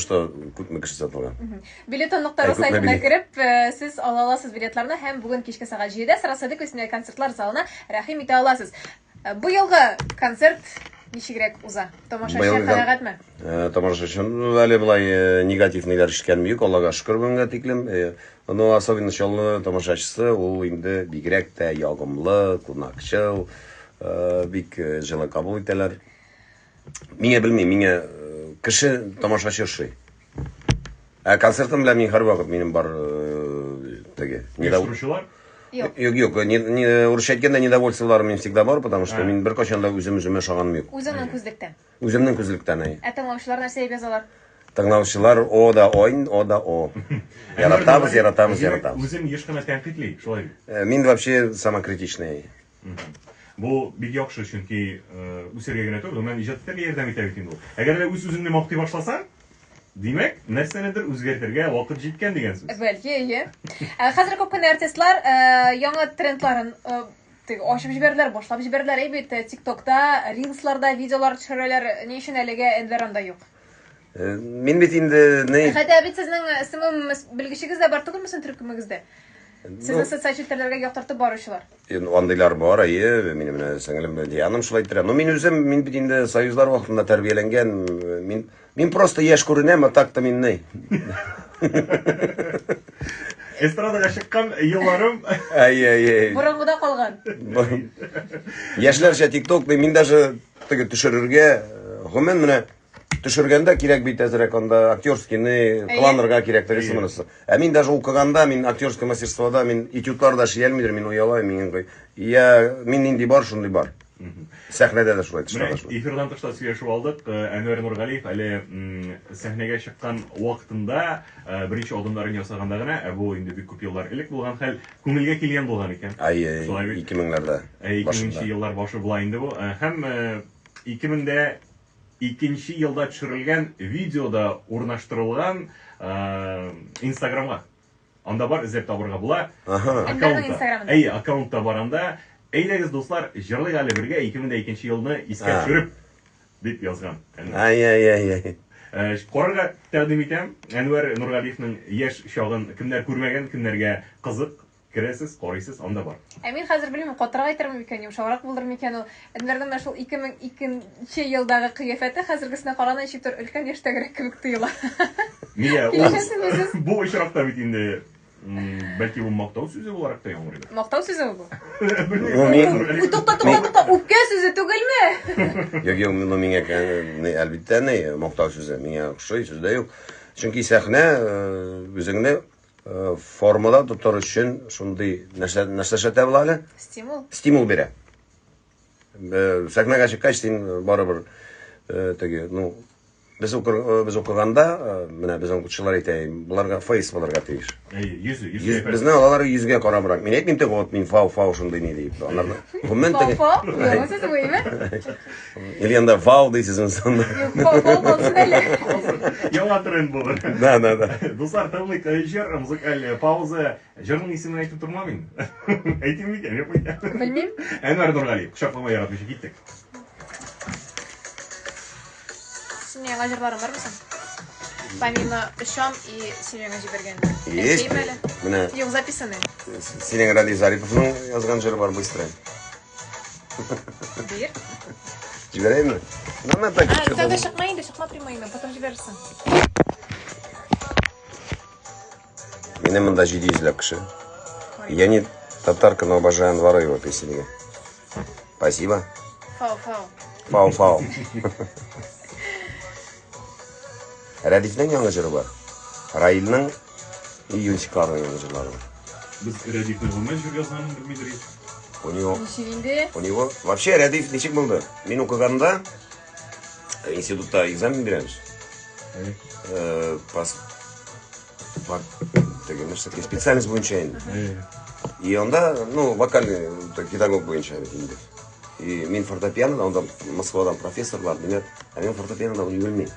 Что күпме кеше сатылган. Билетон.ру сайтына кереп, сез ала аласыз билетларны һәм бүген кичке сәгать 7-дә Сара Садыйкова исемендәге концертлар залына рәхим итә аласыз. Бу елгы концерт ничегрәк уза? Тамашачы канәгатьме? Тамашачы, ну, әле болай негатив ниләр ишеткәнем юк, Аллага шөкер бүгенгә тиклем. Но особенно Чаллы тамашачысы, ул инде бигрәк тә ягымлы, кунакчыл, бик җылы кабул итәләр. Миңа белмим, миңа э, кеше тамашачы ошый. Ә концертым белән мин һәрвакыт минем бар э, теге. Оештыручылар? Юк, юк, юк, не, не, урысча әйткәндә недовольстволар минем всегда бар, потому что мин беркайчан да үзем үземә ошаганым юк. Үзеңнең күзлектән. Үземнең күзлектән, әй. Ә тыңлаучылар нәрсә дип язалар? Тыңлаучылар о да ойн, о да о. Яратабыз, яратабыз, яратабыз. Үзен еш кына тәнкыйтьли, шулай бит. Э, мин вообще самокритичный. Бу бик яхшы, чөнки үсәргә генә түгел, гомумән иҗат итәргә ярдәм итә бит инде ул. Әгәр дә үз-үзеңне мактый башласаң, димәк, нәрсәнедер үзгәртергә вакыт җиткән дигән сүз. Бәлки, әйе. Хәзер күп кенә артистлар яңа трендларын теге ачып җибәрделәр, башлап җибәрделәр. Әй бит, ТикТокта, рилсларда видеолар төшерәләр. Ни өчен әлегә Энвер анда юк? Мин бит инде ни... Хәтта бит сезнең СММ белгечегез дә бар түгелме соң төркемегездә? Сезне социаль челтәрләргә яктыртып баручылар. Инде андыйлар бар, әйе, минем менә сеңелем Дианам шулай иттерә. Но мин үзем, мин бит инде союзлар вакытында тәрбияләнгән, мин мин просто яшь күренәм, а так-то мин ни. Эстрадага чыккан елларым. Әйе, әйе. Борынгыда калган. Яшьләрчә TikTok, мин даже теге төшерергә, гомумән менә Төшергәндә кирәк бит әзрәк анда актерскийны кыланырга кирәк тегесе монысы. Ә мин даже укыганда мин актерское мастерствода мин этюдлар да эшли алмыйдыр, мин оялам, мин я мин нинди бар, шундый бар. Сәхнәдә дә шулай, тышта да шулай. Эфирдан тыш та сөйләшеп алдык. Әнвәр Нургалиев әле сәхнәгә чыккан вакытында беренче адымнарын ясаганда гына, ә бу инде бик күп еллар элек булган хәл, күңелгә килгән булган икән. Әйе, 2000-ләрдә. 2000 еллар башы була инде бу. Һәм 2000 икенче елда төшерелгән видео да урнаштырылган Инстаграмга. Анда бар, эзләп табырга була. Аккаунтта. Әйе, аккаунтта бар анда. Әйдәгез, дуслар, җырлыйк әле бергә 2002 елны искә төшереп дип язган. Ай-ай-ай. Карарга тәкъдим итәм. Әнвәр Нургалиевның яшь чагын кемнәр күрмәгән, кемнәргә кызык, Керәсез, карыйсыз, анда бар. Ә мин хәзер белмим, катырак әйтермен микән, йомшаграк булыр микән ул. Әнвәрнең менә шул 2002 нче елдагы кыяфәте хәзергесенә караганда ничектер өлкән яшьтәгерәк кебек тоела. Нигә? Килешәсезме сез? Бу очракта бит инде бәлки бу мактау сүзе буларак та яңгырыйдыр. Мактау сүземе бу? Белмим. Тукта, тукта, тукта, үпкә сүзе түгелме? Юк, юк, ну миңа әлбәттә, ни, мактау сүзе. Миңа охшый, сүз дә юк. Чөнки сәхнә үзеңне Формада тотар өчен шундый нәрсә нәрсә эшләтә була әле? Стимул. Стимул бирә. Сәхнәгә чыккач син барыбер теге, ну, без укыр, без укыганда, менә безнең укытучылар әйтә, боларга фейс булырга тиеш. Әйе, йөзе, йөз. Безне алалар йөзгә карабрак. Мин әйтмим теге, вот мин фау, фау шундый ни дип. Аларны гомумән теге. Фау, фау, яңа сүз бу, әйме? Или анда вау дейсез сонда. Юк, вау, вау калсын әле. Яңа тренд булыр. Да, да, да. Дуслар, тыңлыйк җыр, музыкаль пауза. Җырның исемен әйтеп тормам инде. Әйтим микән, юк микән? Белмим. Әнвәр Нургалиев, кочаклама яратмыйча киттек. Синең яңа җырларың бармы соң? Помимо Очам и син миңа җибәргән. Есть. Менә. Юк, записанный. Синең Ради Зариповның язган җыры бар, быстро. Бир. Җибәрәйме? Нама так. А, тогда чыкма инде, чыкма прямойны, потом җибәрерсең. Минем монда 700 ләп кеше. Я не татарка, но обожаю Анвара его песни. Спасибо. Фау-фау. Фау-фау. Рәдифнең яңа җыры бар. Раилнең и Юнчикларның яңа җырлары бар. Без Рәдифнең гомумән җыр язганын белмидер идек. У него Ничек инде? У него вообще Рәдиф ничек булды? Мин укыганда институтта экзамен бирәбез. Э, пас по теге нәрсә специальность буенча инде. И анда, ну, вокальный педагог буенча бит инде. И мин фортепианода, анда Москвадан профессорлар, димәк, ә мин фортепианода уйный белмим.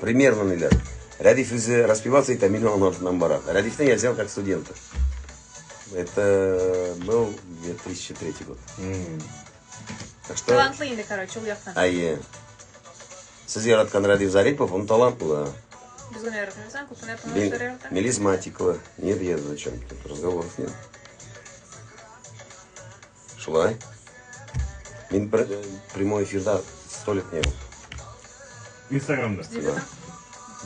Примерно ниләр. Рәдиф үзе распеваться итә, мин аның артыннан барам. Рәдифне я взял как студента. Это был 2003 год. Так что... Талантлы инде, короче, ул яктан. Әйе. Сез яраткан Рәдиф Зарипов, он талантлы. Без генә яратмыйбыз, аны күп кенә тыңлаучылар ярата. Мелизматикова. Нет, я зачем? Тут разговоров нет. Шулай. Мин бер прямой эфирда сто лет не был. Инстаграмда. С дебютом?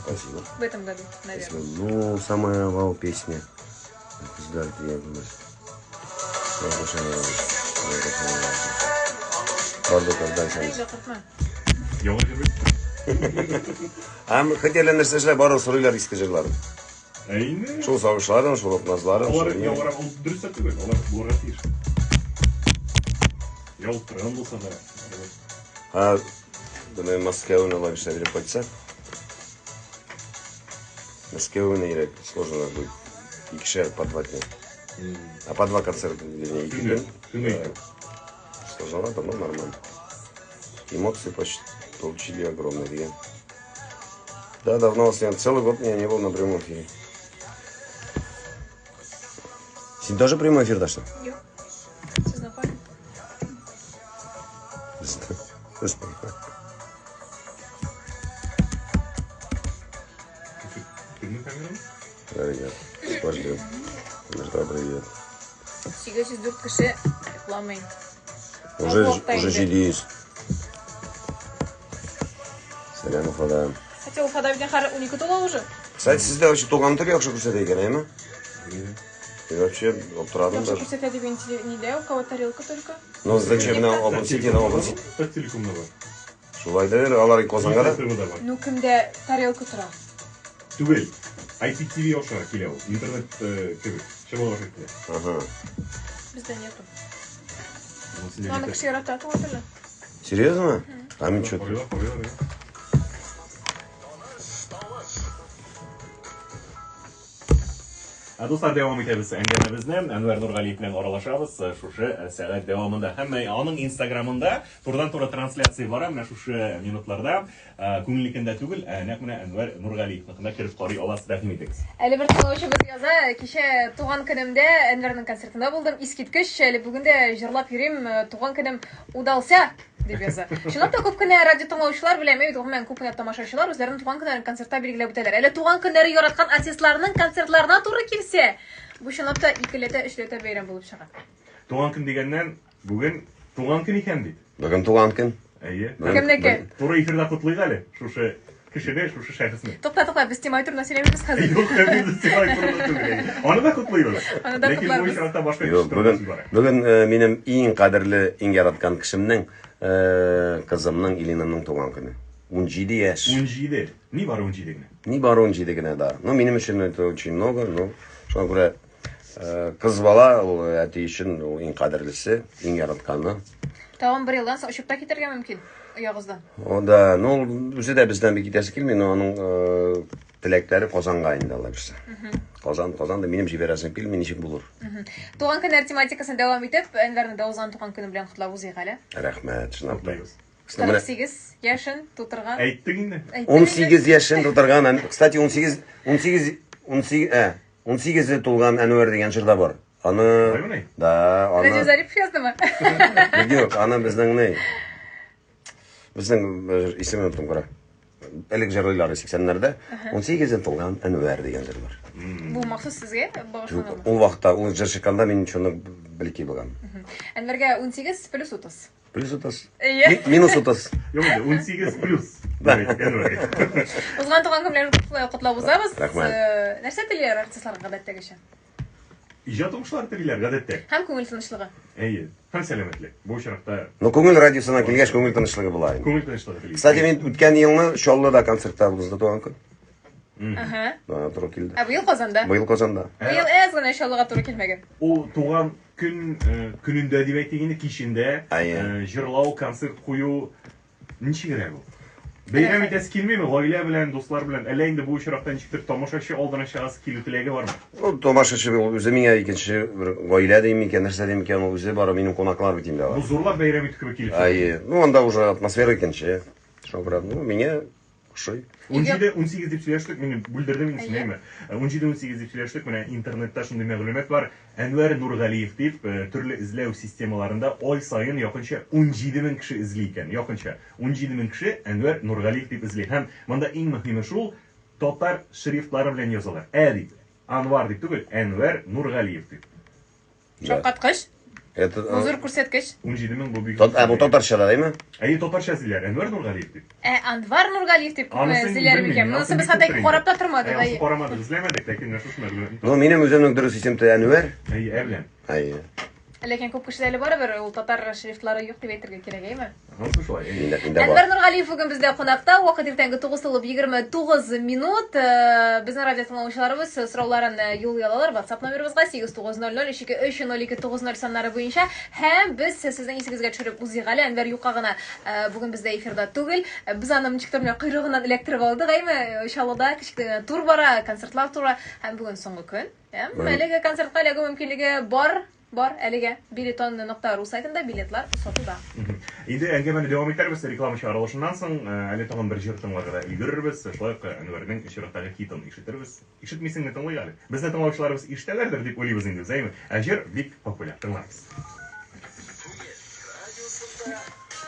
Спасибо. В этом году, наверное. Спасибо. Ну, самая вау песня. Яңа җыр бит. Һәм хотели нәрсә эшләп, бары сорыйлар иске җырларын. Ә инде Шул сагышларын, шул ук назларын. алар шул ни. яңарак ул дөрес тә түгел, алар булырга тиеш. Ялтырган булса да. Ә менә Мәскәүне алай эшләп биреп кайтса. Мәскәүне ирек сложно будет. Икешәр по два дня. А по два концерта, вернее, ике Көнгә, көн. көнгә ике. Сложновато, но нормально. Эмоции почти получили огромные. Дигән. Да, давно вас не Целый год меня не было на прямом эфире. Син тоже прямой эфир дашь? Юк. Сезне карыйм. Кемнең камерасы? Привет. Подожди. Подожди, привет. 804 кеше йокламый. Уже, Аллах уже инде. 700. Сәлам Уфадан. Хотя Уфада бит хәзер 12 тула уже. Кстати, сездә вообще туган тел яхшы күрсәтә икән, әйме? И вообще, аптырадым Яхшы даже. күрсәтә дип нидә, у кого тарелка только. Ну, зачем на Open City, на Open City? Таттелекомда бар. Шулай да әле, алар Казанга да. ТВда бар. Ну кемдә тарелка тора? Түгел. IPTV аша килә ул. Интернет кебек. Чыбык аша килә. Ага. Бездә нету. Ну, син Аны кеше ярата туган телне. Серьезно? А мин что? Карыйлар, карыйлар, иә. Ә, Дуслар, дәвам итәбез әңгәмәбезне. Әнвәр Нургалиев белән аралашабыз шушы сәгать дәвамында. Һәм аның Инстаграмында турыдан-туры трансляция бара менә шушы минутларда. Күңелнекендә түгел, ә нәкъ менә Әнвәр Нургалиевныкында кереп карый аласыз, рәхим итегез. Әле бер тыңлаучыбыз яза, кичә туган көнемдә Әнвәрнең концертында булдым. Искиткеч, әле бүген дә җырлап йөрим, туган көнем удался дип яза. Чынлап та күп кенә радио тыңлаучылар белән, бит гомумән күп кенә тамашачылар үзләренең туган көннәрен концертта билгеләп үтәләр. Әле туган көннәре яраткан артистларның концертларына туры килсә, бу чынлап та икеләтә, өчләтә бәйрәм булып чыга. Туган көн дигәннән, бүген туган көн икән бит. Бүген туган көн. Әйе. Кемнеке? Туры эфирда котлыйк әле шушы кешене, шушы шәхесне. Тукта, тукта, без Тимай турында сөйләмибез хәзер. Юк, без Тимай турында түгел. Аны да котлыйбыз. Аны да Ләкин бу котларбыз. очракта башка кеше Юк, турында бүген сүз бара. бүген минем иң кадерле, иң яраткан кешемнең, кызымның Илинамның туган көне. 17 яшь. 17. Ни бар 17 генә? Ни бар 17 генә да. Ну, минем өчен это очень много, но шуңа күрә кыз бала ул әти өчен ул иң кадерлесе, иң яратканы. Тагын бер елдан соң очып та китәргә мөмкин оягыздан. О да, ну үзе дә бездән бик китәсе килми, но аның теләкләре Казанга инде алла бирсә. Казан, Казан да минем җибәрәсем килми, ничек булыр? Туган көннәр тематикасын дәвам итеп, Әнвәрне дә узган туган көне белән котлап узыйк әле. Рәхмәт, чынлап та. Котлыйбыз. Менә 48 яшен тутырган. Әйттек инде. Әйттем инде. 18 яшен тутырган, кстати, 18 18 18 18 тулган Әнвәр дигән җыр да бар. Аны Шулаймыни? Да, аны Радио Зарипов яздымы? Юк, аны безнең ни? Безнең исемен оныттым, кара. Элек җырлыйлар 80-ләрдә. 18 тулган Әнвәр дигән җыр бар. Бу махсус сезгә багышланамы? Ул вакытта ул җыр чыкканда мин шуны белки булган. Әнвәргә 18 плюс 30. Плюс 30. Әйе. Минус 30. Юк инде 18 плюс. Да. дип әйтик, Әнвәр. Узган туган көннәрен котлап узабыз. Рәхмәт. Нәрсә телиләр артистларга гадәттәгечә? Иҗат уңышлары телиләр гадәттә. Һәм күңел тынычлыгы. Әйе. Һәм сәламәтлек. Бу очракта Ну, күңел радиосына килгәч, күңел тынычлыгы була инде. күңел тынычлыгы телибез. Кстати, мин үткән елны Чаллыда концертта узды туган көн. Ага. Да, туры килде. Ә быел Казанда. Быел Казанда. Быел әз генә Чаллыга туры килмәгән. Ул туган көн көнендә дип әйтик инде, кичендә җырлау, концерт кую ничегрәк ул? Бәйрәм итәсе килмиме гаилә белән, дуслар белән? Әллә инде бу очракта ничектер тамашачы алдына чыгасы килү теләге бармы? Ну, тамашачы ул үзе миңа икенче бер гаилә дим икән, нәрсә дим икән, ул үзе бары минем кунаклар бит инде Бу алар. зурлап бәйрәм итү кебек килеп чыга. Әйе, ну анда уже атмосфера икенче. Шуңа күрә, ну, миңа ошый. 17 18 дип сөйләштек, мин бүлдердем инде сине, әйме? 17 18 дип сөйләштек, менә интернетта шундый мәгълүмат бар. Әнвәр Нургалиев дип төрле эзләү системаларында ай саен якынча 17 мең кеше эзли икән. Якынча 17 мең кеше Әнвәр Нургалиев дип эзли. Һәм монда иң мөһиме шул, татар шрифтлары белән язалар. Ә дип. Анвар дип түгел, Әнвәр Нургалиев дип. Шаккаткыч. Это, Бу зур күрсәткеч. 17 мең бу бик. Ә бу татарча да, әйме? Әйе, татарча эзлиләр. Әнвәр Нургалиев дип. Ә Анвар Нургалиев дип күпме Анысын эзлиләр белмим, микән? мин Монысы анысын без бик хәтта күптер карап та инде. тормадык. Әй, анысын Әйе. карамадык, эзләмәдек, ләкин менә шушы мәгълүматны Ну, минем үземнең дөрес исем Әнвәр. Әйе, ә белән. Әйе. Ләкин күп кешедә әле барыбер ул татар шрифтлары юк дип әйтергә кирәк, әйеме? Анысы шулай. Әйе. Миндә, миндә Әнвәр бар. Нургалиев бүген бездә кунакта. Вакыт иртәнге 9 тулып 29 минут. Безнең радио тыңлаучыларыбыз сорауларын юллый алалар WhatsApp номерыбызга 8900 323 0290 саннары буенча. Һәм без сезнең исегезгә төшереп узыйк әле. Әнвәр юкка гына бүген бездә эфирда түгел. Без аны ничектер менә койрыгыннан эләктереп алдык, әйме? Чаллыда кечкенә генә тур бара, концертлар туры. Һәм бүген соңгы көн. Һәм әлеге концертка эләгү мөмкинлеге бар. Бар, әлегә билетон нокта ру сайтында билетлар сатуда. Инде әңгәмәне дәвам итәрбез реклама чыгарылышыннан соң. Әле тагын бер җыр тыңларга да өлгерербез. Шулай ук Әнвәрнең чираттагы хитын ишетербез. Ишетмисеңме, тыңлыйк әле. Безне тыңлаучыларыбыз ишетәләрдер дип уйлыйбыз инде без, әйеме? Ә җыр бик популяр. Тыңларбыз.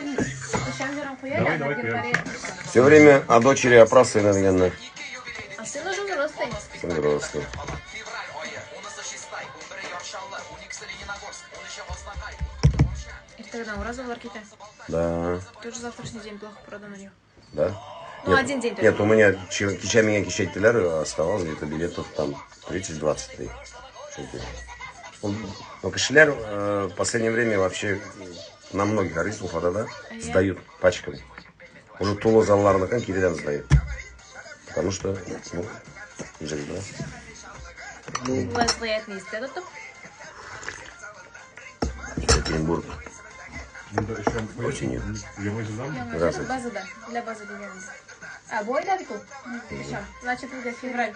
Очам җырын куя Давай, әле, давай, январе. куябыз. Все время о дочери, о про сына дигәннәр. А сын уже взрослый. Сын взрослый. Иртәгәдән уразалар китә. Да. Тоже завтрашний день плохо продан у них. Да? Ну, Нет, один день только. Нет, у меня кичә миңа кичә әйттеләр, оставалось где-то билетов там 30-23. Что-то. Ну, кешеләр в последнее время вообще на многих артистов Уфада, да, сдают пачками. Уже тулы залларныкын киредән сдают. Потому что, ну, уже, да. Вазгыятьне истә тотып. Екатеринбург. Монда өчәм Осенью. Яңа җырдан. Яңа җыр Здравствуйте. базада. Для базы дигәнебез. А, бу айда бит ул. Өчәм. Значит, безгә февраль.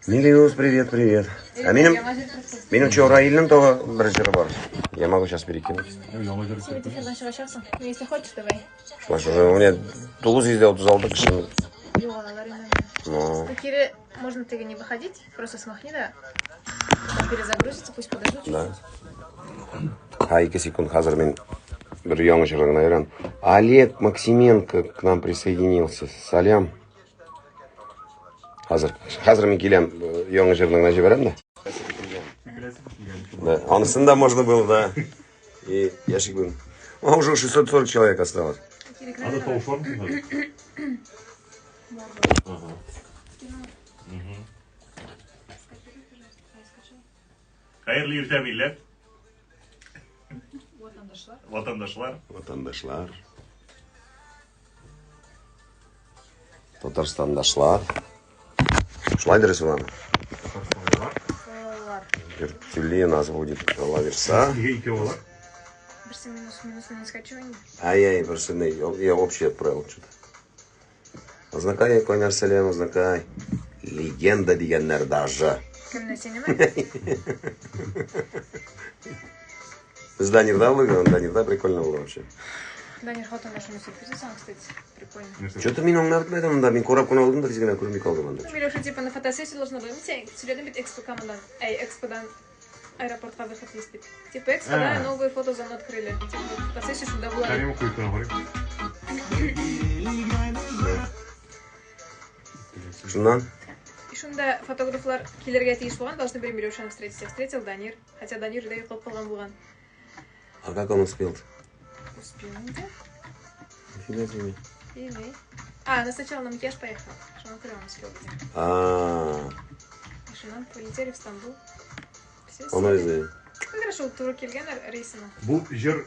Милиус, привет, привет. А минем, Яңа җыр кертте. минем че, Раилнең тагы бер җыры бар. Я могу сейчас перекинуть. Яңа җыр Син бит эфирдан чыгачаксың. Ну, если хочешь, давай. Маша, у меня 936 кеше. Югалалар инде. Ну, Ну, кире можно теге не выходить, просто смахни, да. Там перезагрузится, пусть подождут. да. А, ике секунд, хәзер мин бер яңа җырын гына өйрән. Олег Максименко к нам присоединился. Салям. Хәзер, хәзер мин киләм, яңа җырны гына җибәрәм дә. Да, анысын да можно было, да. И яшик бүген. А, уже 640 человек осталось. Кире Анда керә. тавыш бармы хәзер? Ага. Хәерле иртә, милләт, Ватандашлар. ватандашлар. Ватандашлар. Татарстандашлар. Шулай дөрес буламы? Татарстанлылар. Балалар. Вертюли у нас будет лаверса. Нигә икәү алар? Берсе минус минус не скачу инде. Ай-яй, просто я общий отправил что-то. Азнакай, Конер Сәлем, Азнакай. Легенда дигәннәр даже. Кемне синеме? С Данирда выиграл, Данирда прикольно было вообще. Данир хатын шуны сюрприз ясаган, кстати. Прикольно. Что-то мин аңлап бетмәдем монда. Мин карап кына алдым да тиз генә күрми калдым анда. Ну, Миләүшә типа на фотосессию должна была. Мин сиңа сөйләдем бит Экспо командан. Әй, Эксподан аэропортка выход есть дип. Типа Экспо, да, А. новую фотозону открыли. Типа фотосессию шунда була. Кәрим куеп тора карыйм. Шуннан И шунда фотографлар килергә тиеш булган, должны были Миләүшәне встретить. А встретил Данир. Хотя Данир өйдә йоклап калган булган. А как он успел? Успел инде. Нифига себе. Или... А, она сначала на макияж поехала. Шуңа күрә он успел. А, И шуннан полетели в Стамбул. Все он сели. үзе. Ну, хорошо, ул туры килгән рейсына. Бу җыр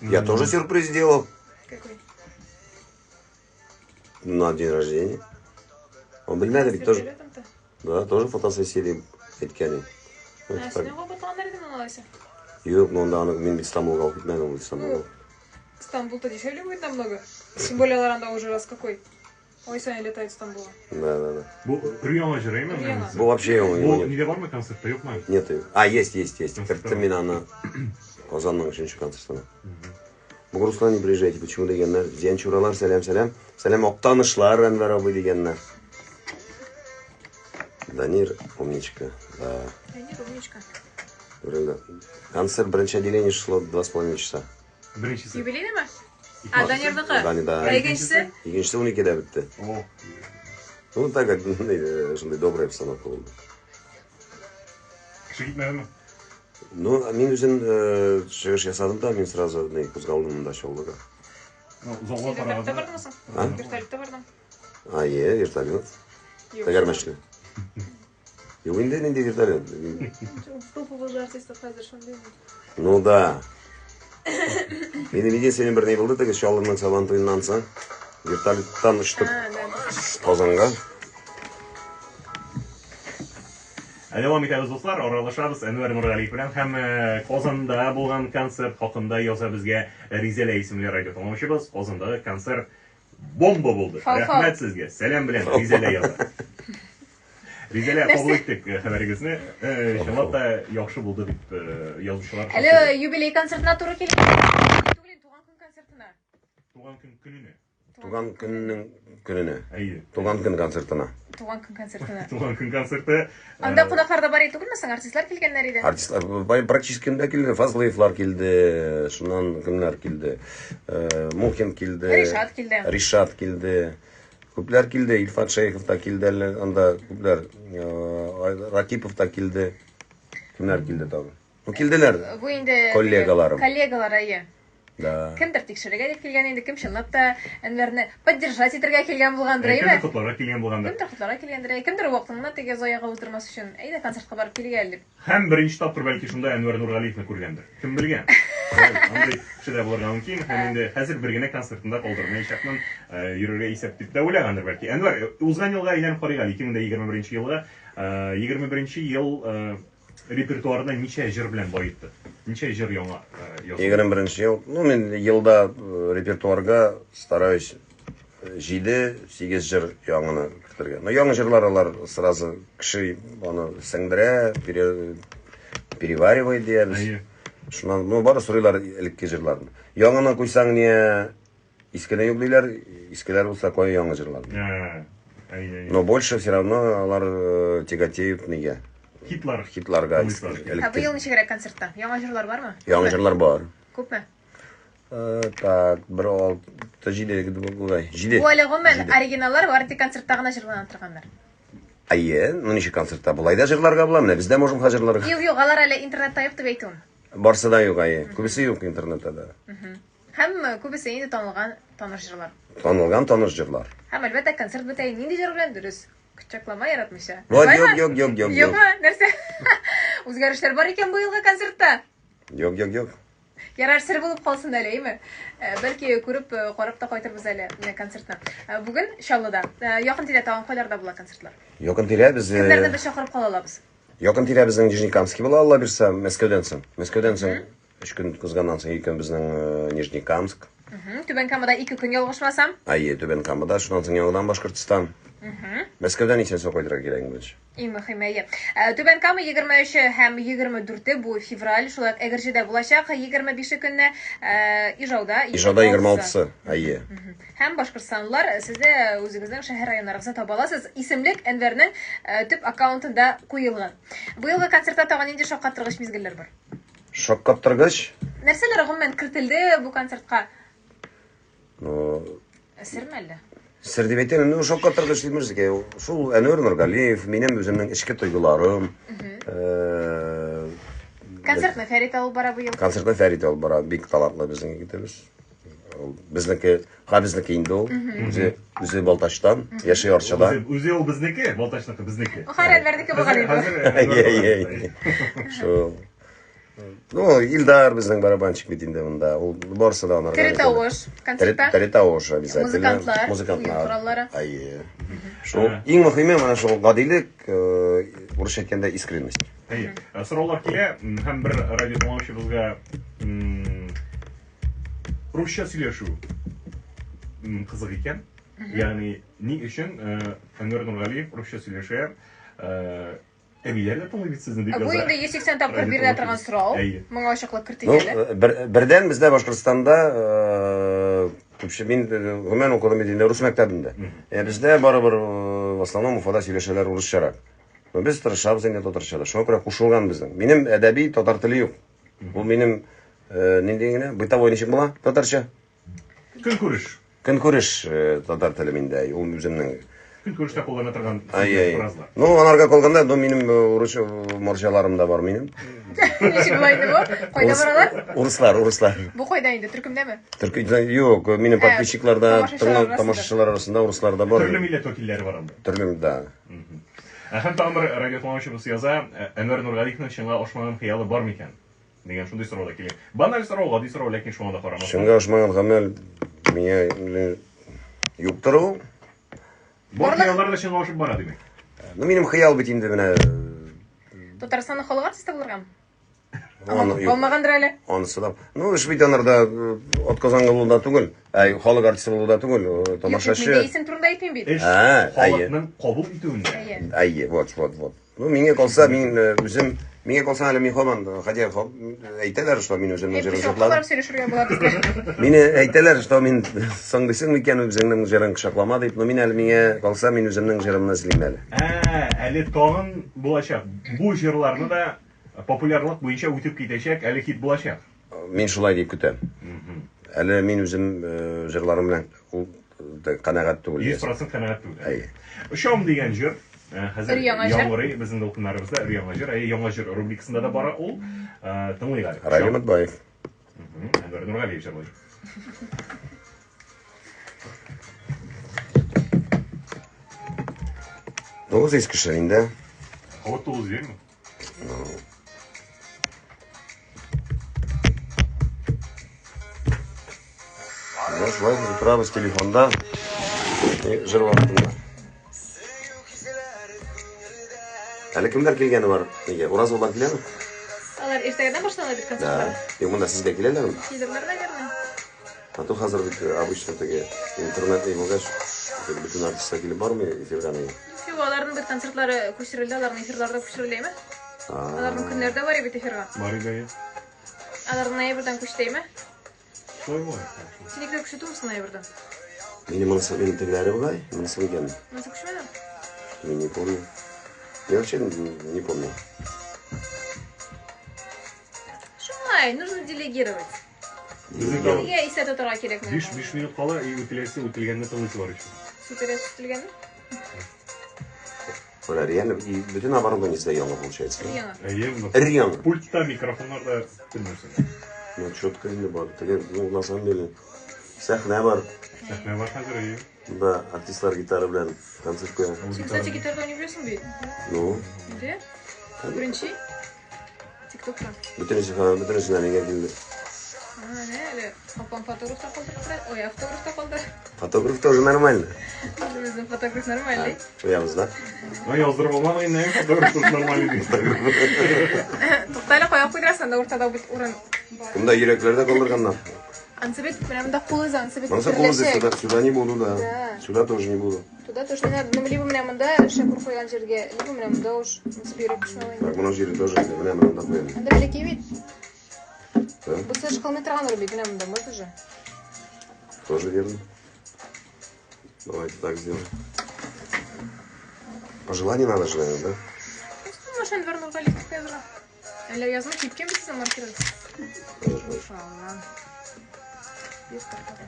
Я тоже сюрприз сделал Какой? на день рождения. Он белмәде С бит тоже. вертолетом-то? Да, тоже фотосессия дип әйткән. А, син аңа батканнар идеме алайса? Юк, ну анда аны мин бит Стамбулга алып китмәдем, ул Стамбулга. Стамбул-то дешевле будет намного. Тем более алар анда уже раз какой. Ой, Саня летает в Стамбул. Да, да, да. Бу өр-яңа җыр, әйме? Өр-яңа. Бу вообще Бу его нет. нидә бармы концертта, юкмы? Нет. А, есть, есть, есть. Концертта Керттем мин аны Казанның өченче концертына. Бүген Руслан не приезжайте, почему дигәннәр. Зиянчуралар, сәлам, сәлам. Сәлам, Актанышлар, Әнвәр абый дигәннәр. Данир, умничка. Да. Да нет, умничка. Күрелде. Концерт беренче отделение шло 2,5 часа. Беренчесе. Юбилейныймы? А, Данирныкы. Дани, да. Ә икенчесе? Икенчесе 12-дә бетте. О. Ну, так как, шундый добрая обстановка булды. Кеше китмәдеме? Ну, мин үзем чыгыш ясадым да, мин сразу ни кузгалдым монда Чаллыга. Ну, залга Син вертолетта караганда. бардың соң? А? Вертолетта бардың. А, е, вертолет. Юк. Тәгәрмәчле. Юк инде нинди вертолет? Топовый же артистлар хәзер шундый. Ну да. Минем единственный бер ни булды, теге Чаллының Сабан туеннан соң вертолеттан очтык А, да. Казанга. Ә Дәвам итәбез, дуслар, аралашабыз Әнвәр Нургалиев белән һәм э, Казанда булган концерт хакында яза безгә Ризәлә исемле радио тыңлаучыбыз. Казандагы концерт бомба булды. Фау-фау. Рәхмәт сезгә. Сәлам белән Ризәлә яза. Ризәлә, кабул иттек э, хәбәрегезне. Э, Чынлап та яхшы булды дип э, язучылар. Әле шактый. юбилей концертына туры килгән. Түгел, туган көн концертына. Туган көн көненә. Туган көннең көненә. Әйе. Туган көн концертына. Туган көн концертына. Туган көн концерты. Анда кунаклар да бар иде түгелме соң? Артистлар килгәннәр иде. Артистлар практически кемдә килде? Фазлыевлар килде, шуннан кемнәр килде? Мухин килде. Ришат килде. Ришат килде. Күпләр килде, Илфат Шәехов та килде әле, анда күпләр, Ракипов та килде. Кемнәр килде тагын? Ну, килделәр. Бу инде Коллегаларым. Коллегалар, әйе. Да. Кемдер тикшерергә дип килгән инде, кем чынлап та Әнвәрне поддержать итәргә килгән булгандыр, әйеме? Кемдер котларга килгән булгандыр. Кемдер котларга килгәндер, әйе. Кемдер вакытыңны теге заяга уздырмас өчен, әйдә концертка барып килик әле дип. Һәм беренче тапкыр бәлки шунда Әнвәр Нургалиевны күргәндер. Кем белгән? Андый кеше дә булырга мөмкин. Һәм инде хәзер бер генә концертында калдырмаячакмын, йөрергә исәп дип тә уйлагандыр бәлки. Әнвәр, узган елга әйләнеп карыйк әле, 2021 елга. 21 ел репертуарына ничә җыр белән баетты? Ничә җыр яңа язылды? 21 ел, ну, мин елда репертуарга стараюсь 7-8 җыр яңаны кертергә. Но яңа җырлар алар сразу кеше аны сеңдерә, переваривает диябез. Әйе. Шуннан, ну, бары сорыйлар элекке җырларны. Яңаны куйсаң не искене юк диләр, искеләр булса куй яңа җырларны. Әйе, әйе. Но больше все равно алар тяготеют нигә? Хитлар. Хитларга. Хитлар. Ә быел ничегрәк концертта? Яңа җырлар бармы? Яңа җырлар бар. Күпме? Так, бер алты, җиде бугай. Җиде. Бу әле гомумән оригиналлар бары тик концертта гына җырлана торганнар. Әйе, ну ничек концертта болай да җырларга була, менә без дә можем хәзер җырларга. Юк, юк, алар әле интернетта юк дип әйтүем. Барсы да юк, әйе. Күбесе юк интернетта да. Һәм күбесе инде танылган таныш җырлар. Танылган таныш җырлар. Һәм әлбәттә концерт бетә нинди җыр белән дөрес? Кочаклама яратмыйча. Вот, Шулаймы? юк, юк, юк, юк, юк. Юкмы? Нәрсә? Үзгәрешләр бар икән бу елгы концертта. Юк, юк, юк. Ярар, сер булып калсын әле, әйме? Бәлки күреп, карап та кайтырбыз әле концертны. Бүген Чаллыда. Якын тирә тагын кайларда була концертлар? Якын тирә без Кемнәрне без чакырып кала алабыз? Якын тирә безнең Нижнекамский була, Алла бирсә, Мәскәүдән соң. Мәскәүдән соң 3 көн кызганнан соң 2 көн безнең Нижнекамск. Түбән Камада 2 көн ялгышмасам. Әйе, Түбән Камада, шуннан соң яңадан Башкортстан. Мәскәүдән исән сау кайтырга кирәк инде. Иң мөһиме, әйе. Түбән Кама 23 һәм 24 бу февраль, шулай ук Әгерҗедә булачак 25 көнне, Ижауда Ижауда 26-сы, әйе. Һәм башкортстанлылар, сез дә үзегезнең шәһәр районнарыгызны таба аласыз. Исемлек Әнвәрнең төп аккаунтында куелган. Быелгы концертта тагын нинди шаккатыргыч мизгелләр бар? Шаккатыргыч? Нәрсәләр гомумән кертелде бу концертка? Ну, Серме әллә? Сер дип әйтәм, ну, шаккатыргыч дип нәрсәгә? Шул Әнвәр Нургалиев, минем үземнең эчке тойгыларым. Концертны Фәрит алып бара быел. Концертны Фәрит алып бара, бик талантлы безнең егетебез. Ул безнеке, ха безнеке инде ул. Үзе, үзе Балтачтан, яши Арчада. Үзе ул безнеке, Балтачныкы безнеке. Хәер, Әнвәрнеке булган инде. Әйе, әйе. Шул. Ну, Илдар безнең барабанщик бит инде монда. Ул барысы да анарга. Тере тавыш концертта. Тере тавыш обязательно. Музыкантлар, Музыкантлар. уен кораллары. Әйе. Шул иң мөһиме менә шул гадилек, урысча әйткәндә искренность. Әйе. Сораулар килә һәм бер радио тыңлаучыбызга русча сөйләшү кызык икән. Ягъни ни өчен Әнвәр Нургалиев русча сөйләшә? Әбиләр дә тыңлый бит сезне дип яза. Бу инде 180 тапкыр бирелә торган сорау. Моңа ачыклык кертик әле. Бердән бездә Башкортстанда күпче мин гомумән укыдым бит инде рус мәктәбендә. Ә бездә барыбер в основном Уфада сөйләшәләр урысчарак. Но без тырышабыз инде татарча да. Шуңа күрә кушылган безнең. Минем әдәби татар теле юк. Ул минем нинди генә бытовой ничек була татарча? Көнкүреш. Көнкүреш э, татар теле миндә, ул үземнең. Көнкүрештә куллана торган Ай-ай. фразалар. Ну, анарга калганда, ну, минем э, урыс э, морҗаларым да бар минем. Ничек була инде бу? Кайда Урыс- баралар? Урыслар, урыслар. Бу кайда инде? Төркемдәме? Төрки, юк, минем Ә, подписчикларда, тамашачылар тыңлау арасында. тамашачылар арасында урыслар да бар. Төрле милләт вәкилләре бар анда. Төрле, да. Ә Һәм тагын бер радио тыңлаучыбыз яза, ә, Әнвәр Нургалиевның чынга ашмаган хыялы бар микән? Дигән шундый сорау да килә. Баналь сорау, гади сорау, ләкин шуңа да карамастан. Чынга ашмаган гамәл миңа блин, юктыр ул. Бар хыяллар да чынга ашып бара, димәк. Ну, минем хыял бит инде менә Татарстанның халык артисты булыргамы? аны юк. Алмагандыр әле. Анысы да. Ну, эш бит анарда э, атказанган булуда түгел, ә халык артисты булуда түгел, э, Юк, юк, мин дә тамашачы. исем турында әйтмим бит. Эш Ә, әйе. халыкның кабул итүендә. Әйе. Әйе, вот, вот, вот. Ну, миңа калса, мин э, үзем, миңа калса әле мин һаман, э, хотя ха- әйтәләр, что мин үземнең җырын Пычракка җырладым. барып сөйләшергә була безгә. Мине әйтәләр, что мин соң дисең микән үзеңнең җырын кочаклама дип, но мин әле миңа калса, мин үземнең җырымны эзлим әле. Ә, әле тагын булачак. Бу җырларны да популярлык буенча үтеп китәчәк, әле хит булачак. Мин шулай дип көтәм. Әле мин үзем э, җырларым белән ул э, канәгать түгел. 100% канәгать түгел. Әйе. Очам дигән җыр э, хәзер Өр-яңа җыр. яңгырый безнең дулкыннарыбызда өр-яңа җыр. Әйе, яңа җыр рубрикасында да бара ул. Э, Тыңлыйк әле. Равил Очам. Матбаев. Мгм, Әнвәр Нургалиев җырлый. 900 кеше инде. А вот 900 ми? Менә шулай без утырабыз телефонда. И, Җыр вакытында. Әле кемнәр килгәне бар? Нигә? Уразовлар киләме? Алар иртәгәдән башлана бит Да. концертлар. Юк, монда сезгә киләләрме? Килерләр, наверное. А то хәзер бит э, обычно теге интернет ни булгач, теге бөтен артистлар килеп бармый эфирга ни. Юк, аларның бит концертлары күчерелде, аларның эфирлары да күчереләме? Аларның көннәре дә бар бит эфирга. Бар иде, әйе. Алар ноябрьдән күчтеме? Шулай була. Синекеләр күчте түгелме ноябрьдән? Минем монысы, минем тегеләре бугай, монысы микән? Монысы күчмәде? Мин не помню. Я вообще не помню. Шулай, нужно делегировать. Безнең тагын Нигә истә тотарга кирәк 5 5 минут кала и үтеләсе үтелгәнне тыңлыйсы бар еще. Сүтелә сүтелгәнне? Бля, реально, и бөтен оборудование сездә яңа получается. Яңа. Әйе, монда Өр-яңа. пультта, микрофоннар да бөтен нәрсә. Ну, четко инде бар. Теге, ну, на самом деле, сәхнә бар. Сәхнә бар хәзер, әйе. Да, артистлар гитара белән концерт куя. Син, кстати, гитарда уйный беләсең бит. Ну, Нидә? Беренче? ТикТокта. бөтенесе, бөтенесенә миңа килде. А, не, әле апам фотограф та калдырып тора. Ой, автограф та калдыра. Фотограф тоже нормально. Безнең фотограф нормальный. Куябыз, да? Ну, яздырып алмадык инде, фотограф тоже нормальный ди. Тукта әле кая куйдырасың, анда уртада бит урын бар. Кымда йөрәкләр дә калдырганнар. Ансы бит менә монда кул эзе, ансы бит Монысы кул эзе, берләшәк. сюда, сюда не буду, да. Да. Сюда тоже не буду. Туда тоже не надо. Ну, либо менә монда Шәкүр куйган җиргә, либо менә монда уж монысы бигрәк күчмәү инде. Так, моның җире тоже инде, менә монда куям. Анда бәләкәй бит. Да, Бусы эш кылмый торгандыр бит, менә монда можно же. тоже верно. Давайте так сделаем. Пожелание надо же, наверное, да? Машина Әнвәр Нургалиев дип язырга. Әллә язмый киткән бит сезнең маркеры. Иншалла. Бир тартады.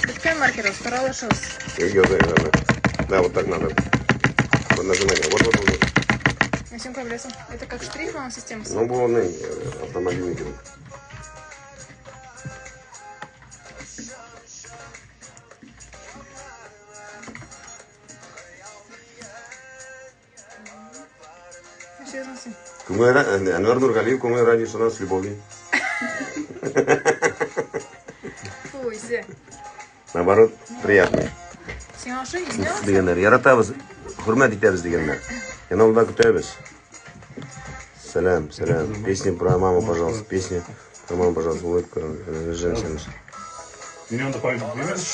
Беткән маркеры, таралышыгыз. Я яза, Да, вот так надо. Вот нажимай. Вот, вот, вот. вот. Ә син кая беләсең? Это как штрих моның системасы. Ну, бу не, автомобильный кебек. Нәрсә язган син? Күңел, Әнвәр Нургалиев Күңел радиосына с любовью. Фу, исе. Наоборот, приятный. Сиңа ошый, исенә аласың? Дигәннәр. Яратабыз, хөрмәт итәбез дигәннәр. Яналда көтәбез. Сәлам, сәлам. Песня про маму, пожалуйста. Песня про маму, пожалуйста. Улыбка. Женщина. Мин анда память бирмәдем.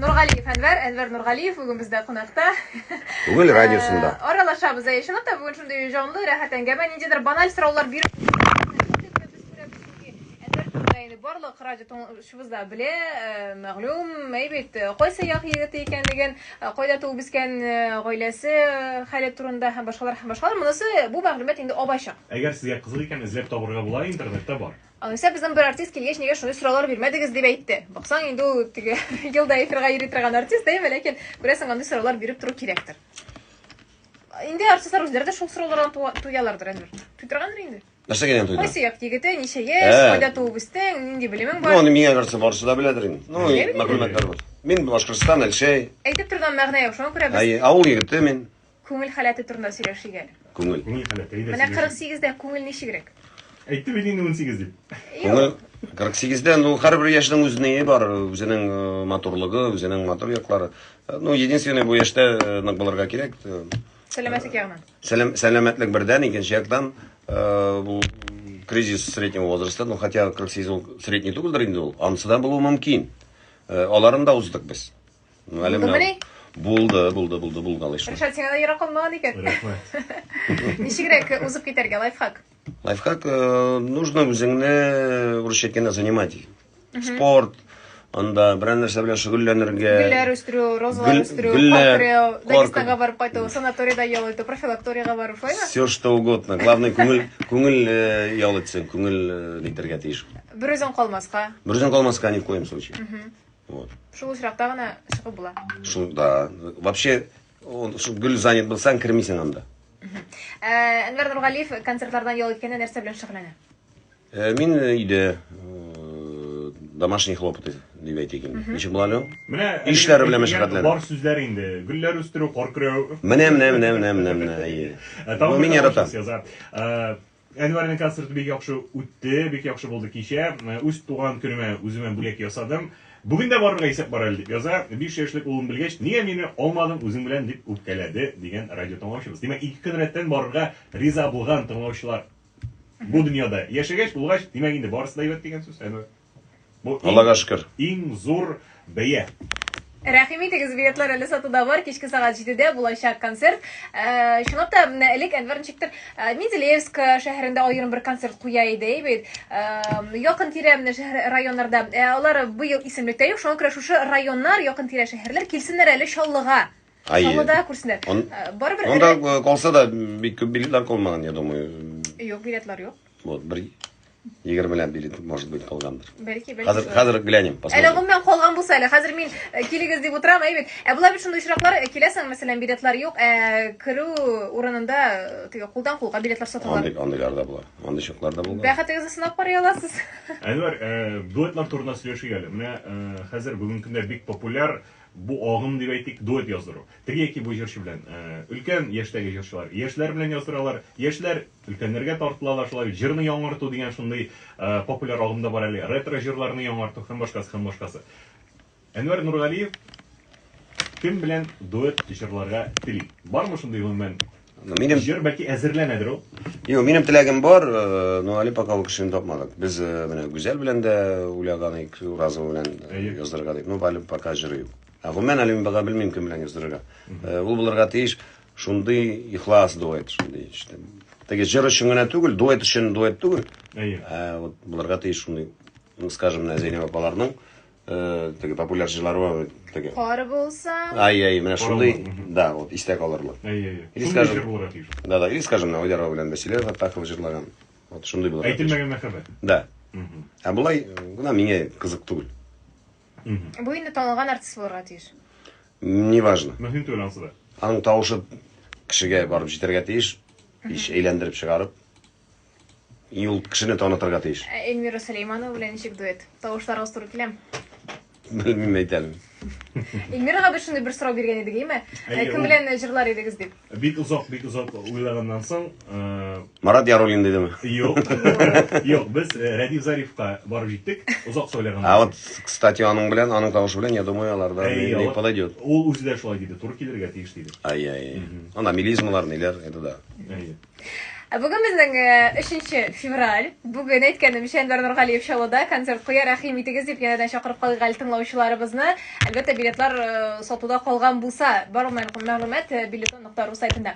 Нургалиев Әнвәр, Әнвәр Нургалиев бүген бездә кунакта. Күңел радиосында. Э, Аралашабыз. Әйе, чынлап та бүген шундый җанлы, рәхәт әңгәмә, ниндидер баналь сораулар биреп Әнвәр турында инде бар. Барлык радио тыңлаучыбыз да белә, э, мәгълүм, әй бит, э, кайсы як егете икәнлеген, э, кайда туып үскән гаиләсе хәле турында һәм башкалар һәм башкалар. Монысы бу мәгълүмат инде ап-ачык. Әгәр сезгә кызык икән, эзләп табырга була, интернетта бар. Алайса безнең бер артист килгәч, нигә шундый сораулар бирмәдегез дип әйтте. Баксаң, инде ул теге елда эфирга йөри торган артист, әйме, ләкин күрәсең, андый сораулар биреп тору кирәктер. Инде артистлар үзләре дә шул сораулардан туялардыр, Әнвәр. Туйдыргандыр инде. Нәрсәгә инде туйдыра? Кайсы як егете, ничә яшь, Ә. кайда туып үстең, нинди белемең Ну, бар? аны миңа кажется, барысы да беләдер инде. Ну, Белә бит инде. мәгълүматлар бар. Мин Башкортстан, Әлшәй, Әйтеп торудан мәгънә юк. Шуңа күрә без әй, авыл егете мин. күңел халәте турында сөйләшик әле. Күңел. Күңел халәте, әйдә Менә сөйләшик. 48-дә күңел ничегрәк? Әйтте бит инде 18 дип. Күңел 48-дә, ну, һәрбер яшьнең үзенең бар, үзенең э, матурлыгы, үзенең матур яклары. Э, Ну, единственное, бу яшьтә э, нык булырга кирәк. Э, Сәламәтлек ягыннан. Сәлам, сәламәтлек бердән, икенче яктан, э, бу кризис среднего возраста, ну, хотя 48 ул средний түгелдер инде ул, анысы да булуы мөмкин. Э, аларын да уздык без. Ну, әле менә Булдымыни? Булды, булды, булды, булгалый шул. Ришат, сиңа да ерак калмаган икән. Рәхмәт. Ничегрәк узып китәргә лайфхак? Лайфхак, э, нужно үзеңне, урысча әйткәндә, занимать. Спорт, анда берәр нәрсә белән шөгыльләнергә. Гөлләр үстерү, розалар Гөл- үстерү, гөлләр, кар көрәү, кар Дагестанга барып кайту, санаторийда ял итү, профилакторийга бару, шулаймы? Все что угодно. Главное, күңел, күңел э, ял итсен, күңел э, нитәргә тиеш. Бер үзең калмаска. Бер үзең калмаска ни в коем случае. Вот. Шул очракта гына чыгып була. Шул, да. Вообще, он, шул гөл занят булсаң, кермисең анда. Ә, Әнвәр Нургалиев концертлардан ял иткәндә нәрсә белән шөгыльләнә? Э, Мин өйдә э, домашние хлопоты дип әйтик инде. Ничек була әле ул? Менә Өй эшләре белән әйтелгән мәшәкатьләнә. Бар сүзләр инде. Гөлләр үстерү, кар көрәү. Менә, менә, менә, менә, менә, менә, әйе. Ә, тагын Ну, бер мин яратам. тыңлаучыбыз яза. Ә, Әнвәрнең концерты бик яхшы үтте, бик яхшы булды кичә. Ә, Үз туган көнемә үземә бүләк ясадым. Бүген дә барырга исәп бар әле дип яза. 5 яшьлек улым белгәч, нигә мине алмадың үзең белән дип үпкәләде дигән радио тыңлаучыбыз. Димәк, ике көн рәттән барырга риза булган тыңлаучылар бу дөньяда яшәгәч, булгач, димәк инде барысы да әйбәт дигән сүз. Әнвәр. Бу иң- Аллага шөкер. Иң зур бәя. Рәхим итегез, билетлар әле сатуда бар. Кичке сәгать 7-дә булачак концерт. Э, Чынлап та, менә элек Әнвәр ничектер э, Менделеевск шәһәрендә аерым бер концерт куя иде, әй бит. Э, Якын-тирә менә шәһәр районнарда. Э, Алар быел исемлектә юк, шуңа күрә шушы районнар, якын-тирә шәһәрләр килсеннәр әле Чаллыга. Ай, Чаллыда күрсеннәр. Он- Э, Барыбер Анда эре- э, калса да бик күп билетлар калмаган, я думаю. Юк, билетлар юк. Вот, бер егермеләп билет, может быть, калгандыр. Бәлки, бәлки. Хәзер, шулай. хәзер глянем, Әле посмотрим. гомумән калган булса әле, хәзер мин э, килегез дип утырам, әй бит. Ә була бит шундый очраклар, э, киләсең, мәсәлән, билетлар юк, ә керү урынында э, теге кулдан кулга билетлар саталар. Андый, андыйлар да була. Андый чаклар да булган. Бәхетегезне сынап карый аласыз. Әнвәр, э, дуэтлар турында сөйләшик әле. Менә э, хәзер бүгенге көндә бик популяр бу агым дип әйтик, дуэт яздыру. Теге яки бу җырчы белән. Э, өлкән яшьтәге җырчылар яшьләр белән яздыралар, яшьләр өлкәннәргә тартылалар, шулай бит. Җырны яңарту дигән шундый э, популяр агым да бар әле. Ретро җырларны яңарту һәм башкасы һәм башкасы. Әнвәр Нургалиев кем белән дуэт җырларга тели? Бармы шундый гомумән? Ну, Минем, Җыр бәлки әзерләнәдер ул. юк, минем теләгем бар, э, но әле пока ул кешене тапмадык. Без э, менә Гүзәл белән дә уйлаган идек, Уразова белән э, Әйе. яздырырга дип. Ну, әле пока җыры юк. Ә гомумән әле мин пока белмим кем белән яздырырга. Э, Ул булырга тиеш шундый ихлас дуэт, шундый işte. Теге җыр өчен генә түгел, дуэт өчен дуэт түгел. Әйе. Ә вот булырга тиеш шундый, ну, скажем, менә Зәйнәб апаларның э, теге популяр җырлары бар бит, теге. Кар булса, Ай, ай, менә шундый, Мгм. да, вот истә калырлык. Әйе, әйе. Или Шундый скажем- җыр булырга тиеш. Да, да, или скажем, менә Айдарова белән Василия Фаттахова җырлаган. Вот шундый булырга тиеш. Әйтелмәгән мәхәббәт. Да. Мгм. Ә болай гына миңа кызык түгел. Мгм. бу инде танылган артист булырга тиеш. Неважно. Мөһим түгел ансы да. Аның тавышы кешегә барып җитәргә тиеш, иш әйләндереп чыгарып, и ул кешене танытырга тиеш. Ә Эльмира Сөләйманова белән ничек дуэт? Тавышларыгыз туры киләме? Белмим әйтәм. Эльмирага без шундый бер сорау биргән идек, әйме? Әйе, Кем ул- белән җырлар идегез дип. Бик озак, бик озак уйлаганнан соң, э, Марат Яруллин дидеме? юк. Юк, без э, Рәдиф Зарифка барып җиттек. Озак сөйләгәннән А соң. вот, кстати, аның белән, аның тавышы белән, я думаю, алар да Әйе, не алар- подойдет. Ул үзе дә шулай диде, туры килергә тиеш диде. Ай-яй. Анда мелизмалар, ниләр, это да. Әйе. Ә бүген безнең 3 февраль. Бүген әйткәнемчә, Әнвәр Нургалиев Чаллыда концерт куя. Рәхим итегез дип янәдән чакырып калыйк әле тыңлаучыларыбызны. Әлбәттә, билетлар сатуда калган булса, барлык мәгълүмат билетон.ру сайтында.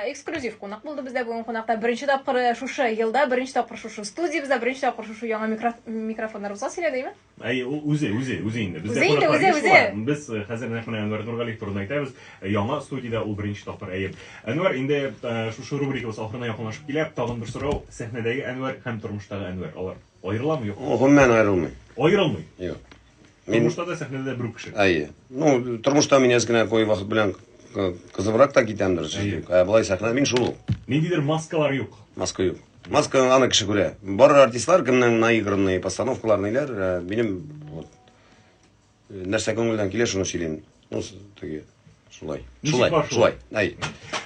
Эксклюзив кунак булды бездә бүген кунакта. Беренче тапкыр шушы елда, беренче тапкыр шушы студиябездә, беренче тапкыр шушы яңа микрофоннарыбызга сөйләде, әйеме? Әй, ул үзе, үзе, үзе инде. Бездә үзе инде, үзе, үзе. Без э, хәзер нәкъ менә Әнвәр Нургалиев турында әйтәбез. Э, яңа студиядә ул беренче тапкыр. Әйе. Әнвәр, инде э, шушы рубрикабыз ахырына якынлашып килә. Тагын бер сорау. Сәхнәдәге Әнвәр һәм тормыштагы Әнвәр, алар аерыламы, юкмы? Гомумән аерылмый. Аерылмый. Юк. Мин... Тормышта да, сәхнәдә дә бер үк кеше. Әйе. Ну, тормышта мин әз генә кой вакыт белән кызыбрак та китәмдер. Ә болай сәхнәдә мин шул ук. Ниндидер маскалар юк. Маска юк. Маска аны кеше күрә. Бар артистлар, кемнең наигранный постановкалар ниләр, э, минем вот э, нәрсә күңелдән килә, шуны сөйлим. Ну, теге шулай. Шулай, шулай. Әй.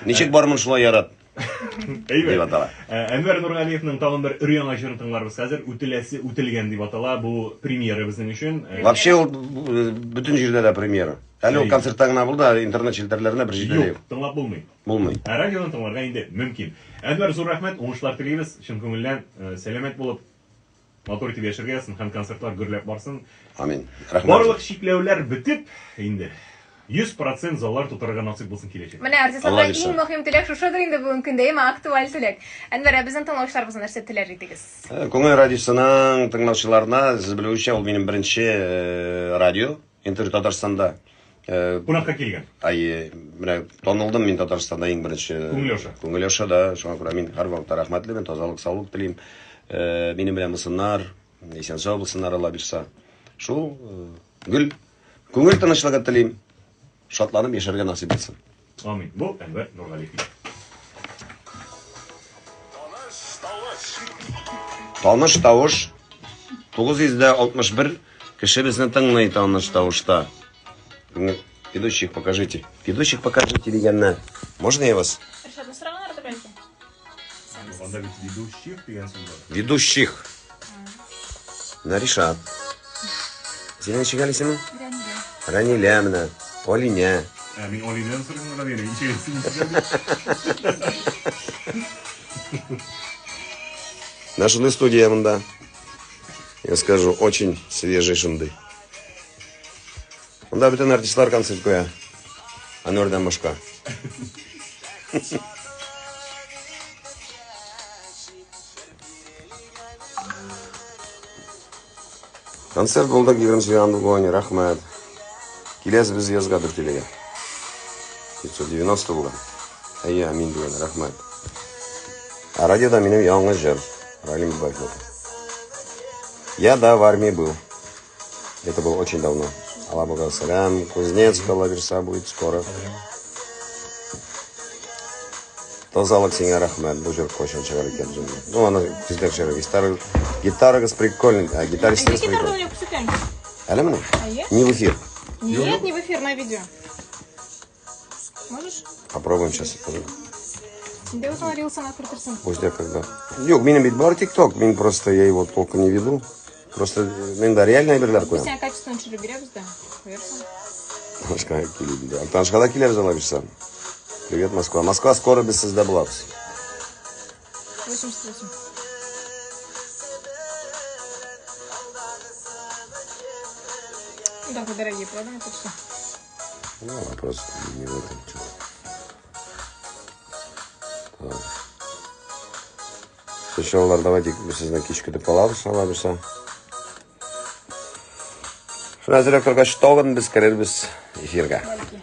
Ничек бармын, шулай ярат. Әйбәт. Дип атала. Э, Әнвәр Нургалиевның тагын бер өр-яңа җырын тыңларбыз хәзер. Үтеләсе үтелгән дип атала. Бу премьера безнең өчен. Вообще ул бөтен җирдә дә премьера. Әле ул концертта гына булды, интернет челтәрләрендә бер җирдә дә юк. Тыңлап булмый. Булмый. Ә радионы тыңларга инде мөмкин. Әнвәр, зур рәхмәт, уңышлар телибез, чын күңелдән, э, сәламәт булып, матур итеп яшәргә язсын һәм концертлар гөрләп барсын. Амин. Рәхмәт. Барлык чикләүләр бетеп, инде 100% заллар тутырырга насыйп булсын киләчәктә. Менә артистларга иң мөһим теләк шушыдыр инде бүгенге көндә, әмма актуаль теләк. Әнвәр, ә безнең тыңлаучыларыбызга нәрсә теләр идегез? Э, Күңел радиосының тыңлаучыларына, сез белүенчә, ул минем беренче э, радио. Интервью Татарстанда. Э, Кунакка килгән. Әйе, менә танылдым мин Татарстанда иң беренче. Күңел аша. Күңел аша да, шуңа күрә мин һәрвакытта рәхмәтлемен, тазалык, саулык телим. Э, минем белән булсыннар, исән-сау булсыннар, Алла бирса. Шул э, гел күңел тынычлыгы телим. Шатланып яшәргә насыйп булсын. Амин. Бу Әнвәр Нургалиев. Таныш тавыш. 961 кеше безне тыңлый таныш тавышта. Ведущих покажите. Ведущих покажите дигәннәр. Можно я вас? Ришатны сораганнардыр бәлки. Анда бит ведущих дигән сүз бар. Ведущих. Менә Ришат. Синең ничек әле исемең? Рәнилә. Рәнилә менә. Алинә. Ә, мин Алинәдән сорыйм гына дигән, ничек исемең? Менә шундый студия монда. Я скажу, очень свежий шундый. Монда бөтен артистлар концерт куя. Әнвәрдән башка. Концерт булды 20 январь, рәхмәт. Киләсез без язга Дүртөйлегә. 590 булган. Әйе, амин дигән, рәхмәт. Ә радиода минем яңа җыр. Ралим Бабаев. Я, да, в армии был. Это было очень давно. Алабуга, сәлам. Кузнецк, Алла бирса, будет скоро. Тазалык сиңа рәхмәт. Бу җыр кайчан чыгар икән җырны? Ну, аны тизрәк чыгар. Гитара, гитарагыз прикольный. А, гитаристыгыз прикольный. Әле менә? Не в эфир. Нет, не в эфир, на видео. Можешь? Попробуем сейчас. Син дә үзең рилсыңа кертерсең. Пусть когда. Юк, минем бит бар ТикТок, мин просто я его толком не веду. Просто мин дә реальный әйберләр куям. Без сиңа качественно төшереп бирәбез дә. Куярсың. Танышка килеп инде. Танышка да киләбез алла бирсә. Привет, Москва. Москва скоро без сездә булабыз. 88. Да, вы дорогие, продам это все. Ну, вопрос не в этом. Что. Так. Сначала давайте без сезне кич көтеп калабыз, Алла бирсә. Шуны әзрәк торгач, тагын без керербез эфирга. Бәлки.